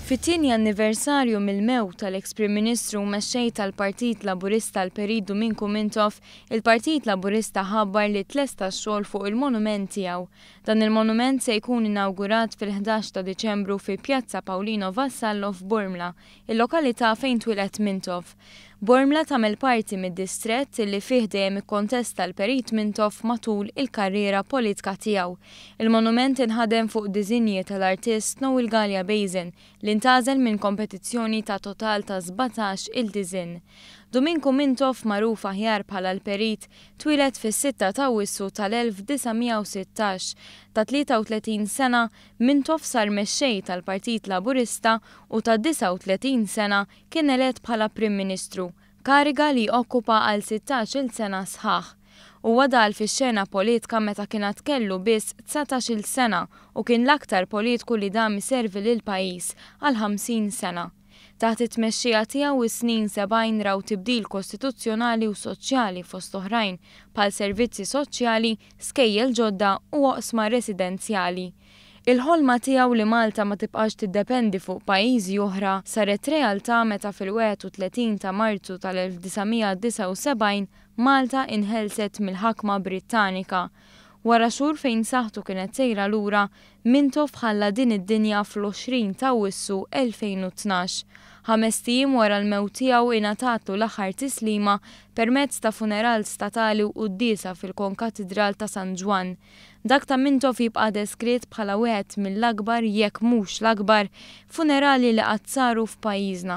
Fit-tieni anniversarju mill-mewt tal-eks Prim Ministru u Mexxej tal-Partit Laburista l-Perit Duminku Mintoff, il-Partit Laburista ħabbar li tlesta x-xogħol fuq il-monument tiegħu. Dan il-monument se jkun inawgurat fil-11 ta' Diċembru fi Pjazza Paolino Vassallo f'Bormla, il-lokalità fejn twieled Mintoff. Bormla tagħmel parti mid-distrett li fih dejjem ikkontesta l-Perit Mintoff matul il-karriera politka tiegħu. Il-monument inħadem fuq disinji tal-artist Noel Galea Basin li ntgħażel minn kompetizzjoni ta' total ta' 17 il-disinn. Duminku Mintoff, magħruf aħjar bħala l-Perit, twieled fis-6 ta' Awwissu tal-1916. Ta' 33 sena, Mintoff sar mexxej tal-Partit Laburista u ta' 39 sena kien elett bħala Prim Ministru, kariga li okkupa għal 16-il sena sħaħ. Huwa daħal fix-xena politika meta kien għad kellu biss 19-il sena u kien l-aktar politiku li dam iservi lill-pajjiż għal 50 sena. Taħt it-tmexxija tiegħu is-snin 70 raw tibdil kostituzzjonali u soċjali fost oħrajn bħal servizzi soċjali, skejjel ġodda u oqsma residenzjali. Il-ħolma tiegħu li Malta ma tibqax tiddependi fuq pajjiżi oħra saret realtà meta fil-31 ta' Marzu tal-1979 Malta inħelset mill-ħakma Brittanika. Wara xhur fejn saħħtu kienet sejra lura, Mintoff ħalla din id-dinja fl-20 ta' Awwissu 2012. Ħamest ijiem wara l-mewt tiegħu ingħatatlu l-aħħar tislima permezz ta' funeral statali u quddiesa fil-Konkatidral ta' San Ġwann. Dak ta' Mintoff jibqa' deskritt bħala wieħed mill-akbar, jekk mhux l-akbar, funerali li qatt saru f'pajjiżna.